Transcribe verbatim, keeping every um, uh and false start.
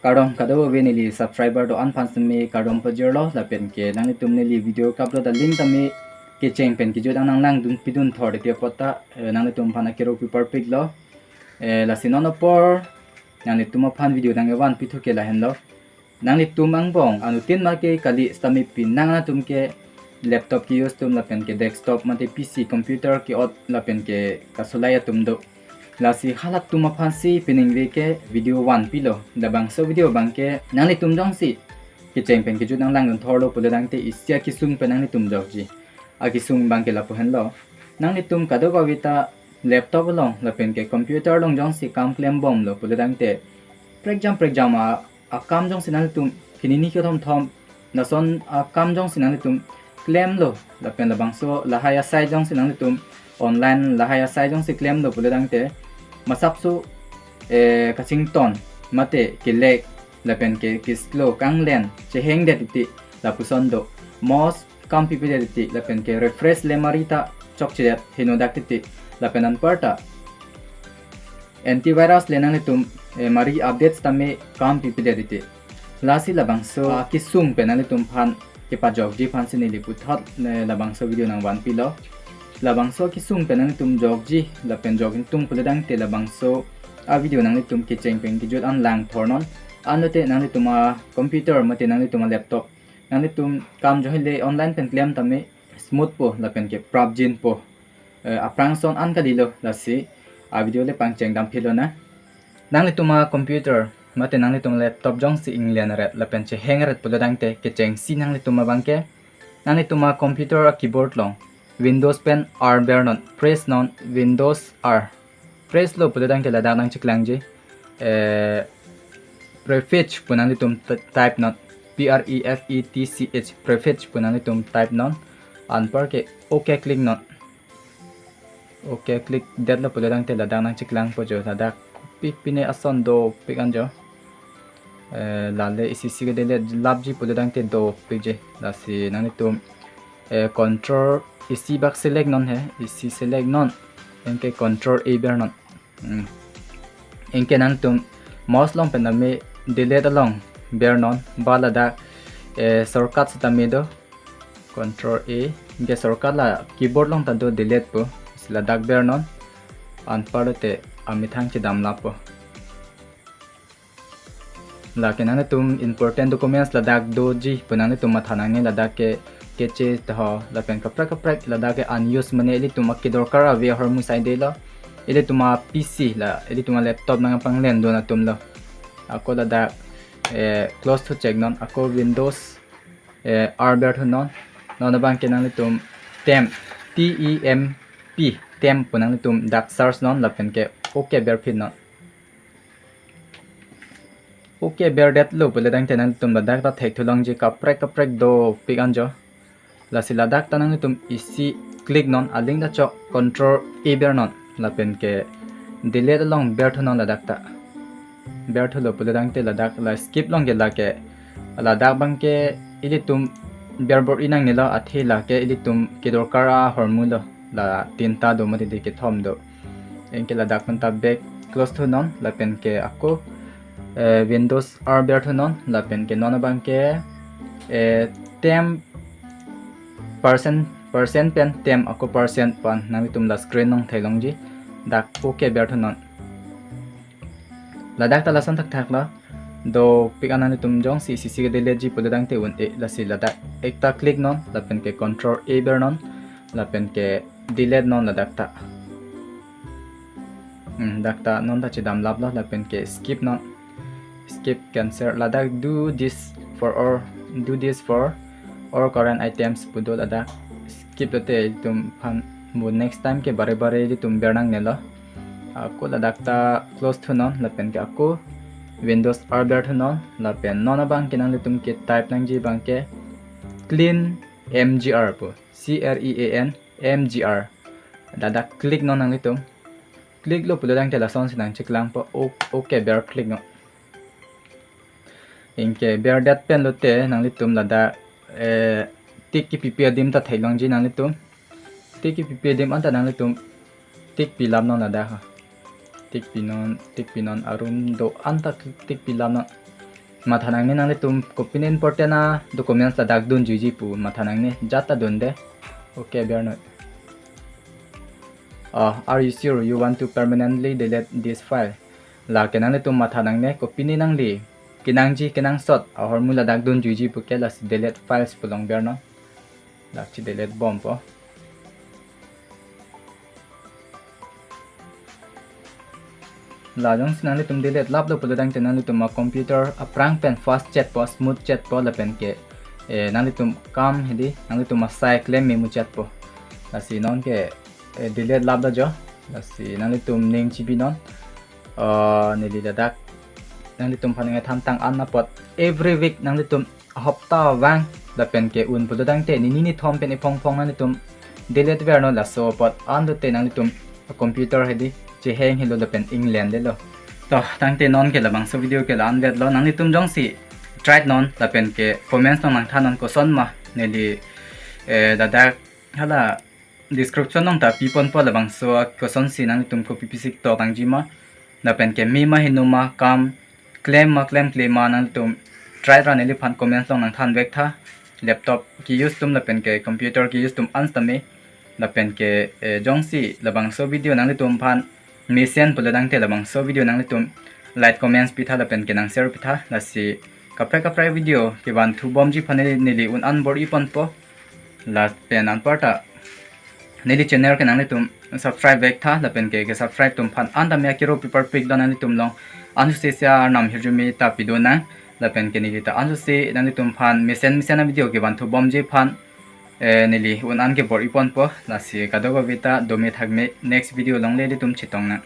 Kardom kadokave neli subscriber do-an aphan seme kardom pajirlo, lapen ke nanglitum neli video ka-upload aling tame kecheng pen kejut an nanglangdun pidun thor titi apot ta, eh, nanglitum aphan akero pi parpiklo. Eh, lasi non apor nanglitum aphan video nangkevan pithu ke lahenlo. Nanglitum angbong anuttin ma ke kali sitame pi nangtum ke laptop ke-use atum lapen ke desktop mate P C computer ke-ot lapen ke kasolai atum do. Lasi halatum aphansi peningve ke video vanpilo. Labangso video abang ke nanglitum jongsi kecheng pen kejut nanglangdun thorlo pulo tangte isi akesung pen nanglitum jokji. Akesung abang ke lapu henlo. Nanglitum kadokave ta laptop along lapen ke computer along jongsi kam klembomlo pulo tangte prekjam prekjam a akam jongsi nanglitum hini ni kethom thom lason akam jongsi nanglitum klemlo lapen labangso lahai asai jongsi nanglitum online lahai asai jongsi klemlo pulo tangte masapso, eh, kachington mate kelek lapen ke kislo kanglen chehengdet titi lapuson do. Mouse kam pipedet titi lapen ke refresh lemari ta chokchedet henodak titi lapen anparta antivirus le nanglitum, eh, mari update sitame kam pipedet titi. Lasi labangso akesung pen nanglitum aphan kepajokji aphansi neli puthot, eh, labangso video nangvanpilo. Labangso akesung pen nanglitum jokji lapen jok ingtung pulo tangte labangso avideo nanglitum kecheng pen kejut an lang thornon. Anlote nanglitum acomputer mate nanglitum alaptop nanglitum kam jongsi le online pen klem tame smooth po lapen ke prapjin po. Eh, aphrang ason an kalilo, lasi avideo le pangcheng damphitlo na. Nanglitum acomputer mate nanglitum alaptop jongsi inglenret lapen chehengret pulo tangte kechengsi nanglitum abang ke nanglitum acomputer akeyboard along Windows pen R bernon, press non, Windows R. Press lo pulo tangte ladak nangcheklangji. Eh, prefetch pu nanglitum t-, type non. P R E F E T C H, prefetch pu nanglitum type non. Anpar ke OK click non. OK click detlo pulo tangte ladak nangcheklangpo jo, ladak pi pine ason dopik an jo. Eh, lale isi isi kedelet lapji pulo tangte dopikji. Lasi nanglitum, eh, control isi bak select non he, isi select non. Anke control A bernon. Hmm. Anke nanglitum mouse along pen tame delete along bernon, ba ladak, eh, shortcut sitame do, control A. Anke shortcut la keyboard along ta do delete pu, si ladak bernon. Anparlote amethang chedamlappo. Lake nanglitum important documents ladak doji pu nanglitum matha nangne, ladak ke keche taho lapen kaprek kaprek ladak ke unused mane ilitum akedorkar ave ahormu saidelo. Ilitum a P C la ilitum alaptop nangpanglendun atumlo. Ako ladak, eh, close thuchek non, ako Windows, eh, R berthu non. Non abang ke nanglitum temp, T E M P, temp pu nanglitum dak search non lapen ke OK berphit non. OK berdetlo pulo tangte nanglitum ladak ta thekthulongji, kaprek kaprek dopik an jo. Lasi ladak ta nanglitum isi click non, aling ta chok control A bernon lapen ke delete along berthu non ladak ta. Berthulo pulo tangte ladak la skip long ke lake, ladak abang ke ilitum berbor-i nangnelo, athe lake ilitum kedorkar ahormulo, la tinta do mate kethom do. Anke ladak pen ta back close thunon lapen ke ako, eh, Windows R berthu non lapen ke non abang ke, eh, temp percent, percent pen temp ako percent pu an nanglitum la screen along theklongji. Dak OK berthu non. Ladak ta lason thakthaklo. Dopik an nanglitum jongsi isi isi kedeletji pulo tangte un-e, lasi ladak ekta click non lapen ke control A bernon lapen ke delete non ladak ta. Hmm, dak ta non ta chedamlaplo lapen ke skip non. Skip, cancel, ladak do this for all, do this for all current items pu do, ladak skip lote ilitum aphan mo next time ke bare bare ilitum ber nangnelo. Ako ladak ta close thunon lapen ke ako Windows R berthu non lapen non abang ke nanglitum ke type nangji abang ke clean M G R pu, C R E A N M G R. Ladak click non nanglitum. Click lo pulo tangte lasonsi nangcheklangpo, o-, OK ber click non. Anke berdet pen lote nanglitum ladak, eh, tick kepipi adim ta theklongji nanglitum. Tick kepipi adim anta nanglitum tick pilap non ladak ha. Tick pinon, tick pinon, arum do-an ta tick pilap non. Matha nangne nanglitum kopine important a documents ladak dunjuiji pu matha nangne jat ta dunde. Okay, ber non. Uh, are you sure you want to permanently delete this file? Lake nanglitum matha nangne kopine nangli kenangji kenangsot ahormu ladak dunjuiji puke lasi delete files pu along ber non. Dak chi delete bompo. La jongsi nanglitum delete laplo pulo tangte nanglitum a computer aphrang pen fast chetpo, smooth chetpo lapen ke, eh, nanglitum kam hedi nanglitum asai klem memu chetpo. Lasi non ke, eh, delete laplo jo. Lasi nanglitum ning chibi non. Uh, neli ladak nanglitum aphan nangthan tang an apot every week nanglitum hopta vang lapen ke un pulo tangte nini nithom pen iphong phong nanglitum delete ver non, laso apot an dote nanglitum computer hedi cheheng helo lapen inglendelo. To tangte non ke labangso video ke la-an vetlo. Nanglitum jongsi try non lapen ke comments along nangthan non koson ma neli, eh, ladak hala description along ta piponpo labangso a kosonsi nanglitum kopi pisik to tangji ma lapen ke me ma heno ma kam klem ma klemkle ma nanglitum try ra neliphan comments along nangthan vek tha. Laptop ke-use atum lapen ke computer ke-use atum an sitame lapen ke, eh, jongsi labangso video nanglitum aphan mesen pulo tangte labangso video nanglitum like comments pitha lapen ke nang share pitha. Lasi kaprek kaprek video kevanthu bomji aphan neli, neli un an bor-iponpo. Lapen anparta neli channel ke nanglitum subscribe vek tha lapen ke, ke subscribe atum aphan an tame akiro pipar pik dan nanglitum along ansu se arnam hirjume ta pido nang lapen ke neli ta ansu se nanglitum aphan mesen mesen a video kevanthu bomji aphan, eh, neli un an ke bor-iponpo. Lasi kadokave ta dome thakme, next video along le ilitum chetong nang.